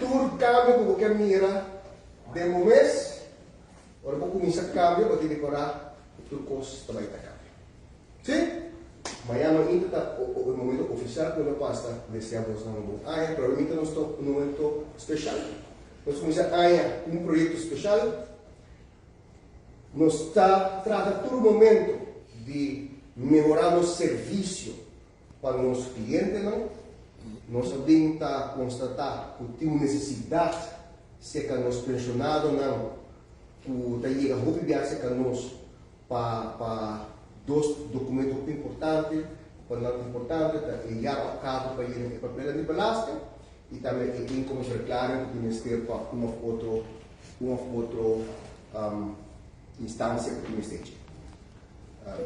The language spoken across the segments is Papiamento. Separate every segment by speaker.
Speaker 1: Tur kambio ku bo ke mira den bo mes, ora bo kuminsá kambia bo tin di kòrda ku tur kos ta bai ta kambia. Sí? Mañana mainta ta e momento ofisial ku lo pasa deseá bosnan un bon aña, pero awe mainta nos ta un momento speshal. Nos kuminsá aña ku un proyekto speshal. Nos ta trata tur momento di mehorá nos servisio pa nos klientenan. Nos a bin ta konstatá ku tin un nesesidat serka nos penshonadonan ku ta yega hopi bia serka nos pa pa dos dokumento hopi importante ku pa nan ta importante, ta e jaarafgave pa yena e papelnan di belasting i tambe e inkomensverklaring ku tin mester pa un òf otro un òf otro instansia ku tin mester dje.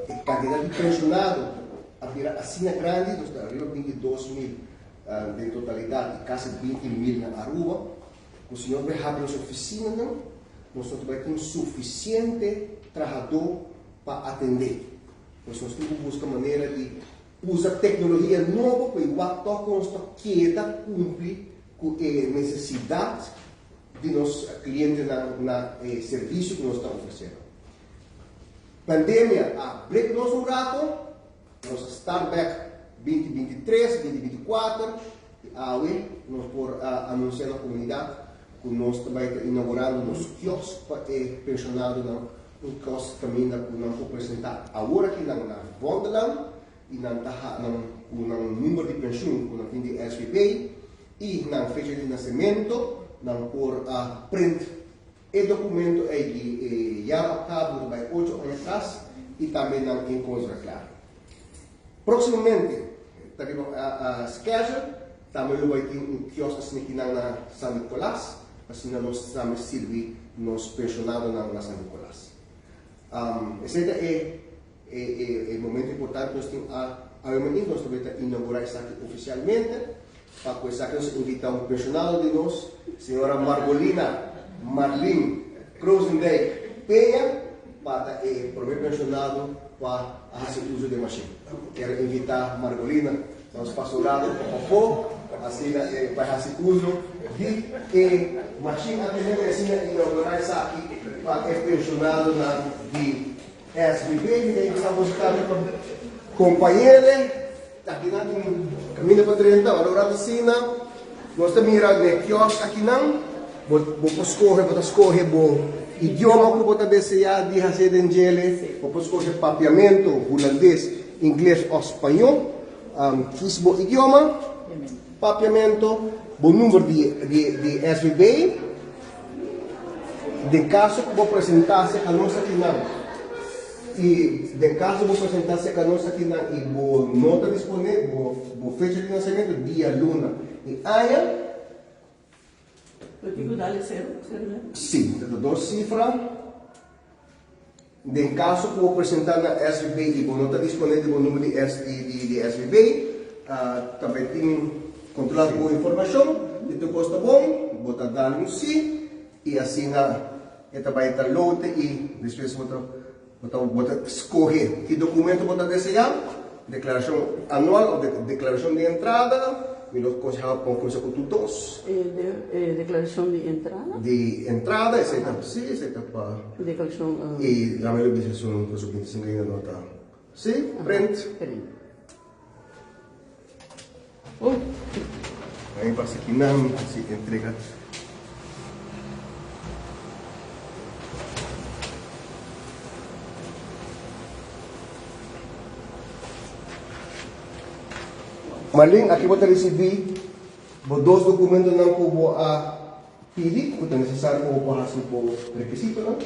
Speaker 1: E kantidat di penshonado a bira asina grandi, nos ta ariba 22.000 den totalidat i kasi 20.000 na Aruba, ku si nos bai habri nos ofisinanan, nos no ta bai tin sufisiente trahadó pa atendé. Pues nos tin ku buska manera di usa teknologia nobo pa e wak tòg ku nos ta keda kumpli ku e nesesidat di nos klientenan na e servisio ku nos ta ofresé nan. Pandemia a break nos un rato, nos a start bek binti 23, binti 24 i awe nos por a anunsia na komunidat ku nos ta bai ta inaugurando nos kiosk pa e penshonadonan, un kiosk kaminda ku nan por presentá awor aki nan na Vondelland i nan ta ha nan ku nan number di penshun ku nan tin di SVB i nan fecha di nasemento, nan por a print e dokumento ei di e jaarafgave ku ta bai ocho aña atras i tambe nan inkomensverklaring. Próksimamente ta riba schedule tambe lo bai tin un kiosk asina kinan na San Nicolas, asina nos tambe sirbi nos penshonadonan na San Nicolas. Esei ta e E momento importante nos tin a awe mainta nos ta bay ta inaugura esaki oficialmente. Pa cu esaki nos a invita un pensionado di nos, señora Margolina Marlin Krozendijk Peña pa ta e prome pensionado cu a haci uzo di e machine. Kier invita Margolina pa nos pasa un rato pa pafo asina e bay haci uzo di e machine antes di asina inaugura esaki pa e pensionadonan di SBB mi ta invita boso tambe pa compañere akinan tin caminda pa drenta ora ora ta asina nos ta mira den e kiosk akinan bo bo por scoge bo ta scoge bo idioma cu bo ta desea di haci den djele bo por scoge papiamento hulandes ingles of spaño kies bo idioma papiamento bo number di di SBB. Den kaso ku bo presentá serka nos akinan i den kaso bo presentá serka nos akinan i bo no ta disponé bo bo fecha di nasementu, dia, luna i aña.
Speaker 2: Bo tin ku dal e sero, sero ne?
Speaker 1: Sí, ta dos sifra. Den kaso ku bo presentá na SVB i bo no ta disponé di bo number di di SVB, tambe tin kontrolá ku bo informashon, si tur kos ta bon, bo ta dal un sí i asina e ta bai ta lote i despues bo ta bo ta bo ta skohe ki dokumento bo ta deseá, deklarashon anual òf deklarashon di entrada. Mi lo konsehá pa bo kuminsá ku tur dos.
Speaker 2: E deklarashon di entrada?
Speaker 1: Di entrada, esei ta sí, esei ta pa.
Speaker 2: Deklarashon.
Speaker 1: I lamen lo bisa esun ku su 25 ainda no ta. Sí, print.
Speaker 2: Print. Oh.
Speaker 1: Ahí pasa kinan, si entrega. Marlene, aki bo ta risibí bo dos dokumentonan ku bo a pidi ku ta nesesario pa bo por hasi bo rekisitonan.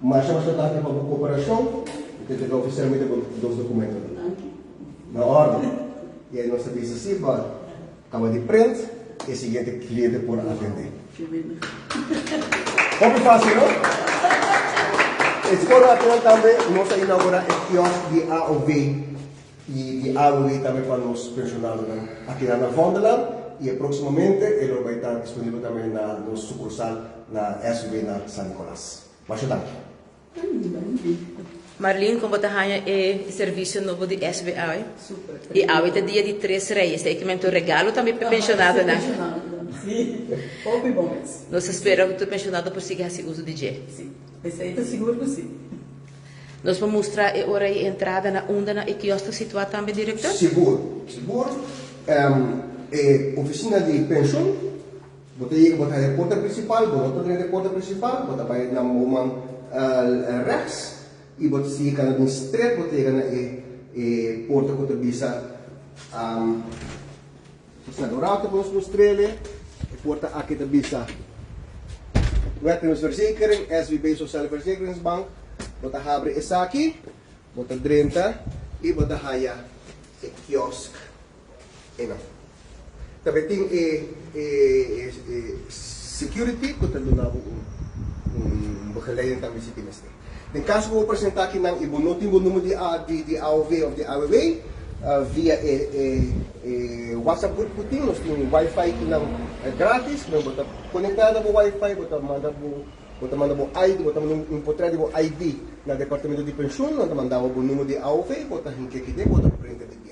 Speaker 1: Masha masha danki pa bo koperashon. Mi ta entrega ofisialmente bo dos dokumentonan. Na orde. I aí nos ta bisa si pa kaba di print e siguiente kliente por atendé. Hopi fásil, no? E skol akinan tambe nos a inaugurá e kiosk di AOV. I di awe tambe pa nos pensionadonan akinan na Vondelland i e proximamente e lo bai ta disponibel tambe na nos sucursal na SUB na San Nicolas. Masha danki.
Speaker 3: Marlene, kon bo ta haña e servisio nobo di SB awe? I awe ta dia di Tres Reyes, ta e kimen tur regalo tambe pa e pensionadonan.
Speaker 2: Si, hopi bon mes.
Speaker 3: Nos ta spera ku tur penshonado por sigui hasi uso di dje.
Speaker 2: Si, esei ta sigur ku si.
Speaker 3: Nos por mustra e ora i entrada na unda na e kiosk ta situá tambe, direktor?
Speaker 1: Sigur, sigur. E ofisina di penshon, bo ta yega, bo ta haña e porta prinsipal, bo no ta drenta e porta prinsipal, bo ta bai na bo man rèks i bo ta sigui kana den stret, bo ta yega na e porta ku ta bisa Nos na rato ku nos mustr'el e porta aki ta bisa Werknemersverzekering, SVB Sociale Verzekeringsbank. Bo ta habri esaki, bo ta drenta i bo ta haya e kiosk einan. Tambe tin e security ku ta duna bo un begeleiding tambe si tin mester. Den kaso ku bo presentá akinan i bo no tin bo number di di AOV òf di AWB, via e e WhatsApp group ku tin, nos tin un wifi kinan gratis, men bo ta konektá na bo wifi, bo ta manda bo bo ta manda bo ID, bo ta manda un potrèt di bo ID na departamento di penshun, nan ta manda bo bo number di AOV, bo ta hinka aki den, bo ta.